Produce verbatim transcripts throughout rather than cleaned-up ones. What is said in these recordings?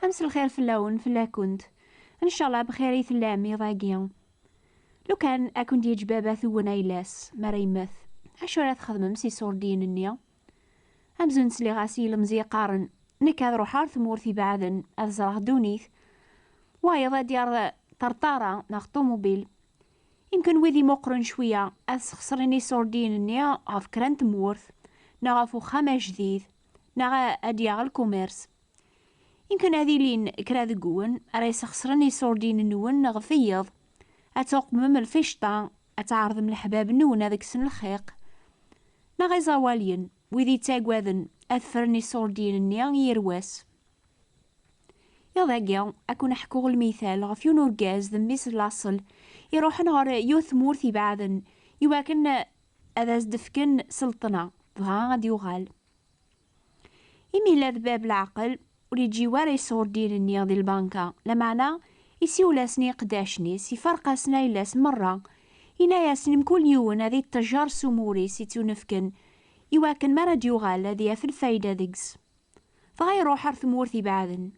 Amselxir fell-awen, fell-akent. Ncallah bxir i tellam iḍ-agi. Lukan ad ken-d-yeǧǧ baba tewwen ayla-s mi ara yemmet, acu ara txedmem s iṣurdiyen-nni? Amzun sliɣ-as i yilemẓi yeqqaren: "Nekk ad ruḥeɣ ar tmurt ibeɛden, ad ẓreɣ ddunit." Wayeḍ ad d-yerr ṭerṭara neɣ ṭumubil. Imken wid imuqren cwiya ad sxeṣren iṣurdiyen-nni ɣef kra n tmurt, neɣ ɣef uxxam ajdid, neɣ a-, ad d-yaɣ lkumirs. Imken ad ilin kra deg-wen ara isxeṣren iṣurdiyen-nwen ɣef yiḍ. Ad tuqmem lficṭa, ad tɛerḍem leḥbab-nwen ad kksen lxiq. Neɣ iẓawaliyen, wid yettaggaden ad ffren iṣurdiyen-nni yir wass. Iḍ-agi, ad ken-ḥkuɣ lmital ɣef yiwen urgaz d mmi-s n laṣel, iruḥen ɣer yiwet tmurt ibeɛden, iwakken ad as-d-fken sselṭna, dɣa ad d-yuɣal. Imi yella d bab leɛqel, ur yeǧǧi wara iṣurdiyen-nni di lbanka, lameɛna isiwel-asen i iqeddacen-is, iferq-asen ayla-s merra, yenna-yasen mkul yiwen ad ittejjar s umur-is ittunefken, iwakken mi ara d-yuɣal ad yaf lfayda deg-s. Dɣa iruḥ ar tmurt ibeɛden.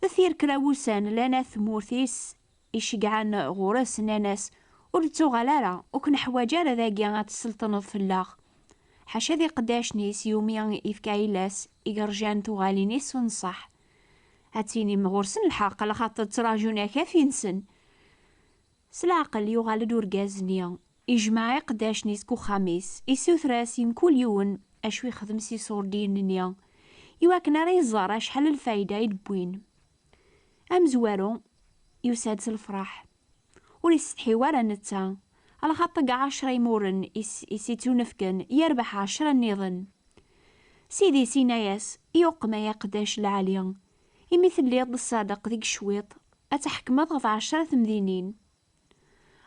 Deffir kra wussan, llan at tmurt-is iceggɛen ɣur-s, nnan-as: "Ur d-tuɣal ara, ur k-neḥwaǧ ara dagi ad tesselṭneḍ fell-aɣ." Ḥaca d iqeddacen-is iwumi ifka ayla-s i yerjan tuɣalin-is s unṣaḥ. Ad tinim ɣur-sen lḥeqq, lxaṭer ttraǧun akafi-nsen. S leɛqel yuɣal-d urgaz-nni, ijmeɛ iqeddacen-is deg uxxam-is, isuter-as i mkul yiwen acu ixdem s iṣurdiyen-nni, iwakken ara iẓer acḥal n lfayda i d-wwin. Amezwaru yusa-d s lefraḥ. Ur isetḥi wara netta, alaxaṭer deg ɛecra imuren i s-, i s-ittunefken, yerbeḥ ɛecra nniḍen. Sidi-s yenna-yas: "Yuqem ay aqeddac lɛali, imi telliḍ d ṣṣadeq deg cwiṭ, ad tḥekmeḍ ɣef ɛecra temdinin."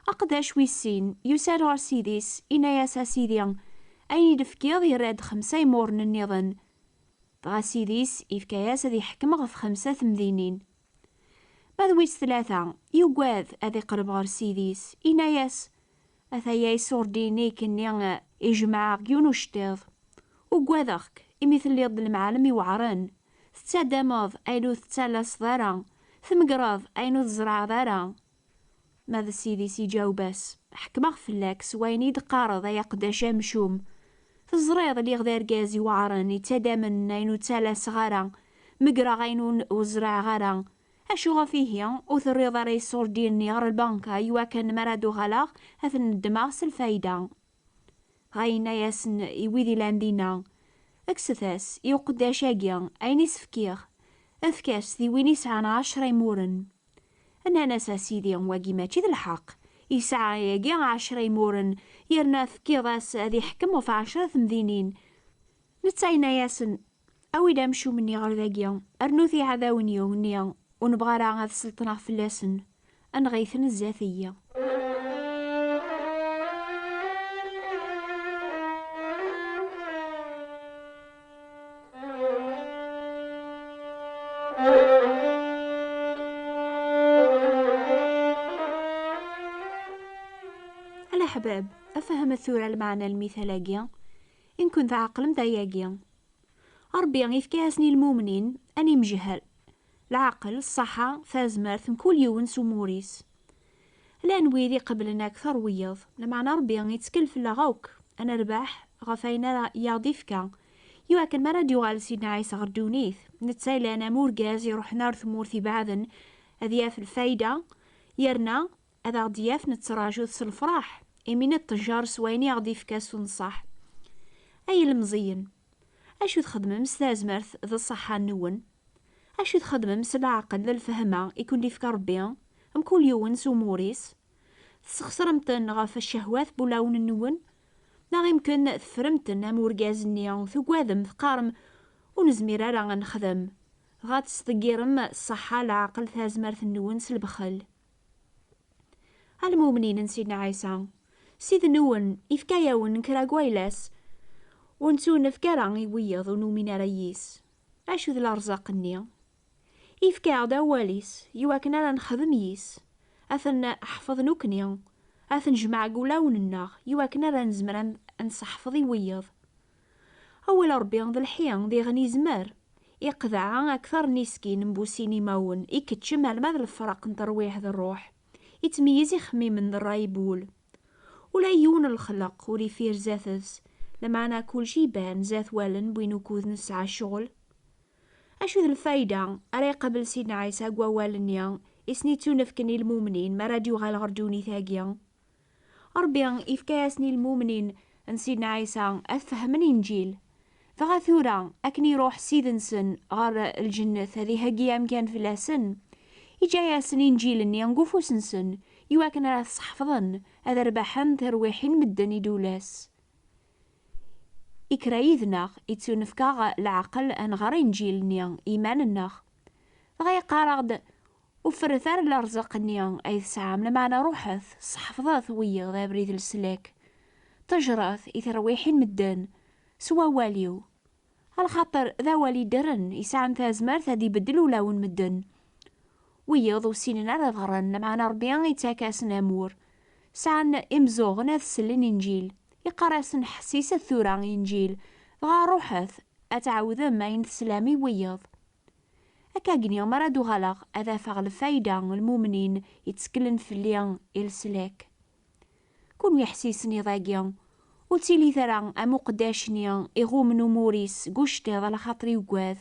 Aqeddac wis sin yusa-d ɣer sidi-s, yenna-yas: "A sidi, ayen i d-tefkiḍ yerra-d xemsa imuren nniḍen." Dɣa sidi-s ifka-yas ad iḥkem ɣef xemsa temdinin. Ma d wis tlata, yugad ad iqreb ɣer sidi-s, yenna-yas: "Ataya iṣurdiyen-ik-nni i jemɛeɣ deg yiwen uceṭṭiḍ. Ugadeɣ-k, imi telliḍ d lemɛalem iweɛren. Tettaddameḍ ayen ur tettalaseḍ ara, tmegreḍ ayen ur tzerɛeḍ ara." Ma d sidi-s iǧaweb-as: "Ḥekmeɣ fell-ak s wayen i d-teqqareḍ, ay aqeddac amcum. Teẓriḍ lliɣ d argaz iweɛren, yettaddamen ayen ur ttalaseɣ ara, megreɣ ayen ur, ur zerɛeɣ ara. Acu ɣef ihi ur terriḍ ara iṣurdiyen-nni ɣer lbanka, iwakken mi ara d-uɣaleɣ ad ten-ddmeɣ s lfayda?" Dɣa yenna-yasen i wid ilan dinna: "Kkset-as i uqeddac-agi ayen i s-fkiɣ, efk-as-t i win isɛan ɛecra imuren." Nnan-as: "A sidi, wagi mačči d lḥeqq. Yesɛa yagi ɛecra imuren, yerna tefkiḍ-as ad iḥkem ɣef ɛecra temdinin." Netta yenna-yasen: "Awi-d amcum-nni ɣer dagi, rnut iɛdawen-iw-nni, ur nebɣi ara ad sselṭneɣ fell-asen. Anɣet-iten zdat-iyi." Ala ḥbab, afehmet tura lmeɛna n lmital-agi, i nken tɛeqlem-d ayagi. Ṛebbi ifka-yasen i lmumnin ad imjehel, leɛqel, ṣṣaḥa, tazmert, mkul yiwen s umur-is. Llan wid iqeblen akteṛ wiyaḍ, lameɛna Ṛebbi ittkel fell-aɣ akk, ad nerbeḥ ɣef wayen ara i aɣ-d-ifka, iwakken mi ara d-yuɣal Sidna Ɛisa ɣer ddunit, netta yellan am urgaz iṛuḥen ar tmurt ibeɛden, ad yaf lfayda, yerna ad aɣ-d-yaf nettraǧu-t s lefṛaḥ, imi neṭṭejjar s wayen i aɣ-d-ifka s unṣaḥ. Ay ilemẓiyen, acu txedmem s tazmert d ṣṣaḥa-nwen? Acu txedmem s leɛqel d lfehma i ken-d-ifka Ṛebbi, mkul yiwen s umur-is? Tesxeṣrem-ten ɣef ccehwat n wulawen-nwen? Neɣ imken teffrem-ten am urgaz-nni, tugadem, teqqarem: "Ur nezmir ara ad nexdem"? Dɣa tesdeggirem ṣṣaḥa, leɛqel, tazmert-nwen s lebxel. A lmumnin n Sidna Ɛisa, Ssid-nwen ifka-yawen kra n wayla-s, ur nettunefk ara i wiyaḍ ur numin ara yis. Acu d lerẓaq-nni? Ifka-aɣ-d awal-is, iwakken ara nexdem yis, ad ten-ḥfeḍ nekni, ad ten-jmeɛ deg wulawen-nneɣ, iwakken ara nezmer ad n-, ad nseḥfeḍ i wiyaḍ. Awal Ṛebbi d lḥi, diɣen izmer. Iqḍeɛ akteṛ n iskin n bu sin imawen, ikeččem alma d lefraq n terwiḥ d ṛṛuḥ. Ittmeyyiz ixemmimen d ṛṛay n wul. Ula yiwen n lexleq ur ifir zdat-s, lameɛna kulci iban zdat wallen n win ukud nesɛa ccɣel. Acu d lfayda ara iqabel Sidna Ɛisa deg wawal-nni i sen-ittunefken i lmumnin mi ara d-yuɣal ɣer ddunit-agi? Ṛebbi ifka-yasen i lmumnin n Sidna Ɛisa ad fehmen Inǧil. Dɣa tura, akken iruḥ Ssid-nsen ɣer lǧennet ad iheggi amkan fell-asen, iǧǧa-yasen Inǧil-nni deg ufus-nsen, iwakken ara t-sḥefḍen, ad rbaḥen tirwiḥin n medden i d-ula-s. Ikra yid-neɣ, ittunefk-aɣ leɛqel ad nɣer Inǧil-nni i yiman-nneɣ. Dɣa yeqqar-aɣ-d: "Ur ferret ara lerẓeq-nni ay tesɛam, lameɛna ruḥet, sḥefḍet wiyiḍ abrid n leslak. Ṭejret i terwiḥin n medden s wawal-iw." Alaxaṭer d awal iddren, yesɛan tazmert ad ibeddel ulawen n medden. Wiyiḍ ur ssinen ara ad ɣren, lameɛna Ṛebbi ittak-asen amur. Sɛan imzuɣen ad sellen Inǧil. Iqqar-asen: "Ḥesset tura Inǧil, dɣa ruḥet ad tɛawdem ayen teslam i wiyiḍ." Akkagni, mi ara d-uɣaleɣ, ad afeɣ lfayda n lmumnin yetteklen fell-i i leslak. Kunwi ḥessisen iḍ-agi, ur ttilit ara am uqeddac-nni iɣummen umur-is deg uctiḍ alaxaṭer yugad.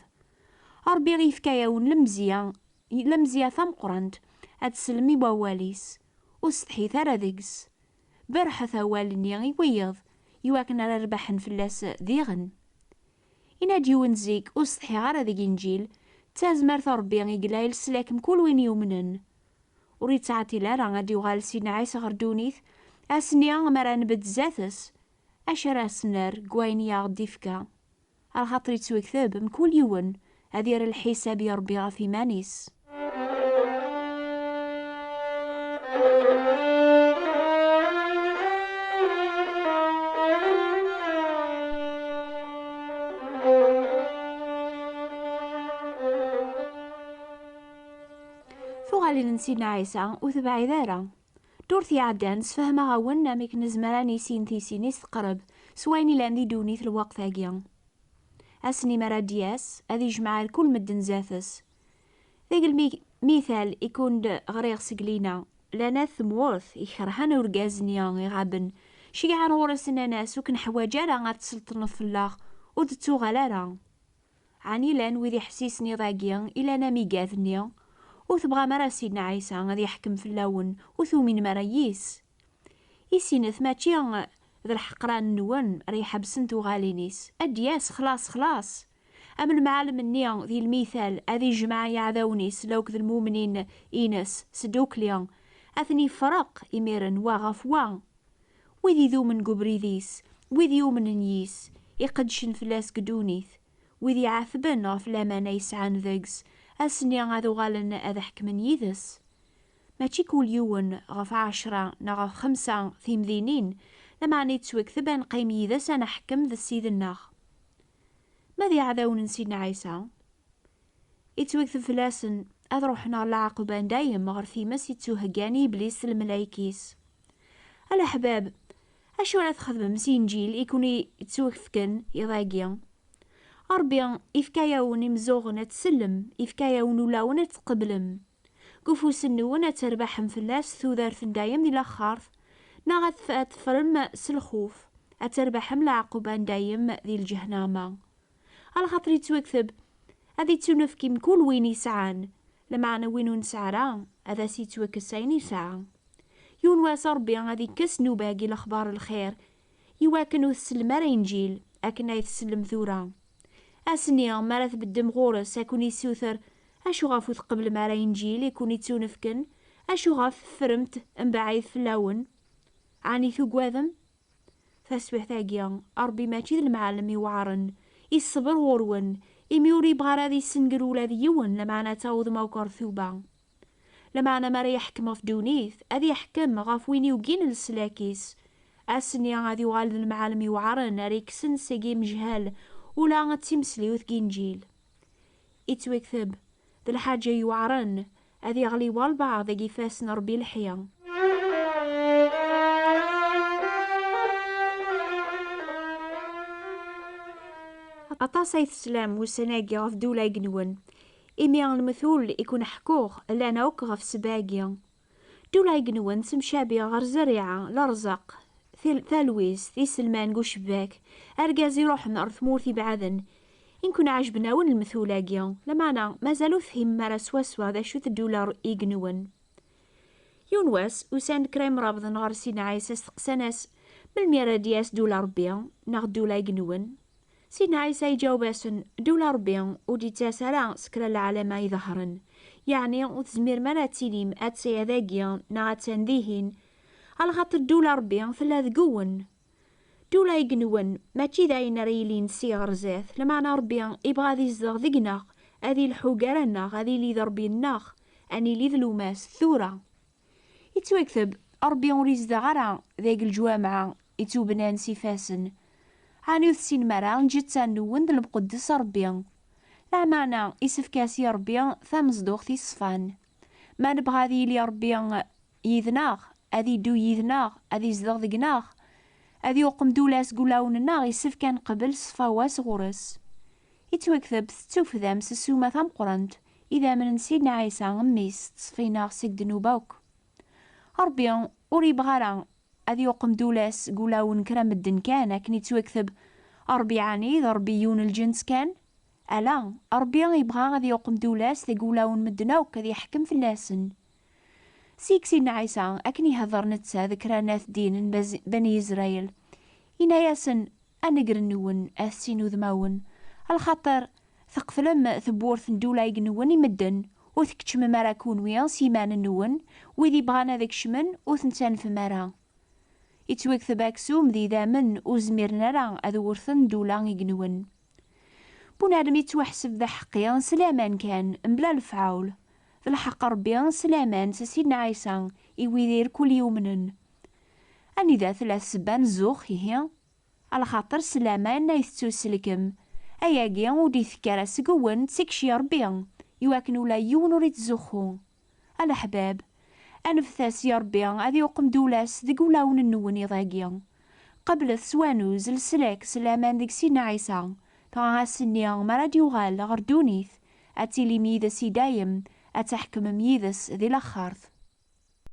Ṛebbi yefka-yawen lemzeyya, lemzeyya tameqqrant, ad teslem i wawal-is. Ur setḥit ara deg-s. Berrḥet awal-nni i wiyiḍ, iwakken ara rbaḥen fell-as diɣen. Inna-d yiwen zik: "Ur setḥiɣ ara deg Inǧil, d tazmert n Ṛebbi i yella i leslak mkul win yumnen." Ur yettɛeṭṭil ara ad d-yuɣal Sidna Ɛisa ɣer ddunit, ass-nni mi ara nbedd zdat-s, acu ara s-nerr deg wayen i aɣ-d-ifka? Axaṭer ittwekteb, mkul yiwen ad yerr lḥisab i Ṛebbi ɣef iman-is. Tuɣalin n Sidna Ɛisa ur tebɛid ara. Ddurt iɛeddan, sfehmeɣ-awen amek nezmer ad nissin tisin-is teqreb s wayen ilan di ddunit lweqt-agi. Ass-nni mi ara d-yas, ad ijmeɛ lkul medden zdat-s. Deg lmital i kun-d ɣriɣ seg lina, llan at tmurt ikerhen urgaz-nni iɣaben, ceyyɛen ɣur-s, nnan-as: "Ur k-neḥwaǧ ara ad tselṭneḍ fell-aɣ, ur d-ttuɣal ara." Ɛni llan wid iḥessisen iḍ-agi, i llan am igad-nni? Ur tebɣam ara Sidna Ɛisa ad yeḥkem fell-awen, ur tuminem ara yis? Isinef mačči d lḥeqran-nwen ara iḥebsen tuɣalin-is. Ad d-yas, xlaṣ, xlaṣ. Am lemɛalem-nni di lmital, ad ijmeɛ iɛdawen-is lakked lmumnin-ines s ddukkli, ad ten-ifreq imiren wa ɣef wa. Wid idumen deg ubrid-is, wid yumnen yis, iqeddcen fell-as deg ddunit, wid iɛetben ɣef laman ay sɛan deg-s, ass-nni ad uɣalen ad ḥekmen yid-s. Mačči kul yiwen ɣef ɛecra neɣ ɣef xemsa timdinin, lameɛna ittwekteb ad neqqim yid-s, ad neḥkem d Ssid-nneɣ. Ma d iɛdawen n Sidna Ɛisa, ittwekteb fell-asen ad ruḥen ɣer leɛqeba n dayem, ɣer times ittuheggan i Iblis d lemlayek-is. A leḥbab, acu ara txedmem s Inǧil i kun-ittwefken iḍ-agi? Ṛebbi ifka-yawen imeẓẓuɣen ad tsellem, ifka-yawen ulawen ad tqeblem. Deg ufus-nwen ad terbeḥem fell-as tudert n dayem di laxert, neɣ ad tef-, ad teffrem s lxuf, ad terbeḥem leɛquba n dayem di lǧehnama. Alaxaṭer ittwakteb: "Ad ittunefk i mkul win isɛan, lameɛna win ur nesɛi ara, ad as-ittwakkes ayen isɛa." Yiwen wass Ṛebbi ad ikkes nnuba-agi lexbar n lxir, iwakken ur tsellem ara Inǧil akken ay tsellem tura. Ass-nni, mi ara tbeddem ɣur-s, ad ken-issuter: "Acuɣef ur tqeblem ara Inǧil i ken-ittunefken? Acuɣef teffremt mebɛid fell-awen? Ɛni tugadem?" Taswiɛt-agi, Ṛebbi mačči d lemɛellem iweɛṛen, iṣṣber ɣur-wen, imi ur yebɣi ara ad issenger ula d yiwen, lameɛna ad tawḍem akk ɣer tuba. Lameɛna mi ara yeḥkem ɣef ddunit, ad yeḥkem ɣef win yugin leslak-is. Ass-nni ad yuɣal d lemɛellem iweɛṛen ara yekksen seg imejhal ula d timesliwt deg Inǧil. Ittwekteb: "D lḥaǧa iweɛṛen ad yeɣli walbeɛḍ deg ifassen n Ṛebbi leḥya." Aṭas ay teslam ussan-agi ɣef ddula igenwen, imi lmetul i kun-ḥkuɣ llan akk ɣef ssebba-agi. Ddula igenwen temcabi ɣer zzerriɛa, lerẓaq, til-, talwist, iselman deg ucebbak, argaz iruḥen ɣer tmurt ibeɛden. I nkun ɛejben-awen lmetul-agi, lameɛna mazal ur tefhimem ara swaswa d acu-t ddula igenwen. Yiwen wass, usan-d kra imrabḍen ɣer Sidna Ɛisa, steqsan-as: "Melmi ara d-yas ddula Ṛebbi, neɣ ddula igenwen?" Sidna Ɛisa iǧaweb-asen: "Ddula Ṛebbi ur d-ittas ara s kra n lɛalama iḍehren, yeɛni ur tezmirem ara ad tilim attan dagi neɣ attan dihin, alaxaṭer ddula Ṛebbi tella deg-wen." Ddula igenwen mačči d ayen ara yilin si ɣer zdat, lameɛna Ṛebbi ibɣa ad izdeɣ deg-neɣ, ad ilḥu gar-aneɣ, ad yili d Ṛebbi-nneɣ, ad nili d lewmas tura. Ittwakteb, Ṛebbi ur izdeɣ ara deg leǧwameɛ ittubnan s ifassen. Ɛni ur tessinem ara lǧetta-nwen d lemqeddes a Ṛebbi? Lameɛna isefk-as i Ṛebbi tamezduɣt iṣfan. Ma nebɣa ad yili Ṛebbi yid-neɣ, ad iddu yid-neɣ, ad izdeɣ deg-neɣ, ad yuqem ddula-s deg ulawen-nneɣ, isefk ad neqbel ṣṣfawa-s ɣur-s. Ittwakteb, tettufdam s ssuma tameqqrant, idammen n Sidna Ɛisa, mmi-s, ttṣeffin-aɣ seg ddnub akk. Ṛebbi ur yebɣi ara ad yuqem ddula-s deg ulawen kra medden kan, akken ittwakteb: "Ṛebbi ɛni d Ṛebbi yiwen lǧens kan?" Ala, Ṛebbi yebɣa ad yuqem ddula-s deg ulawen medden akk, ad yeḥkem fell-asen. Seg Sidna Ɛisa, akken ihedder netta d kra n at ddin n Baz-, Bani Yizrayel, yenna-yasen: "Aneggr-nwen, a tessin udmawen, alaxaṭer tqeflem tewwurt n ddula igenwen i medden, ur tkeččmem ara kunwi s yiman-nwen, wid ibɣan ad kecmen ur ten-tanfem ara." Ittwakteb aksum d idammen ur zmiren ara ad wurten ddula igenwen. Bunadem yettwaḥseb d aḥeqqi s laman kan, mebla lefɛul. D lḥeqq Ṛebbi s laman s Sidna Ɛisa i wid irkul yumnen. Anida tella ssebba n zzux, ihi? Alaxaṭer s laman ay tettuselkem. Ayagi ur d-itekki ara seg-wen, d tikci Ṛebbi, iwakken ula yiwen ur ittzuxxu. A leḥbab, anfet-as i Ṛebbi ad yuqem ddula-s deg ulawen-nwen iḍ-agi. Qeblet s wanuz leslak s laman deg Sidna Ɛisa, dɣa ass-nni mi ara d-yuɣal ɣer ddunit, ad tilim yid-s i dayem, ad tḥekmem yid-s di laxert.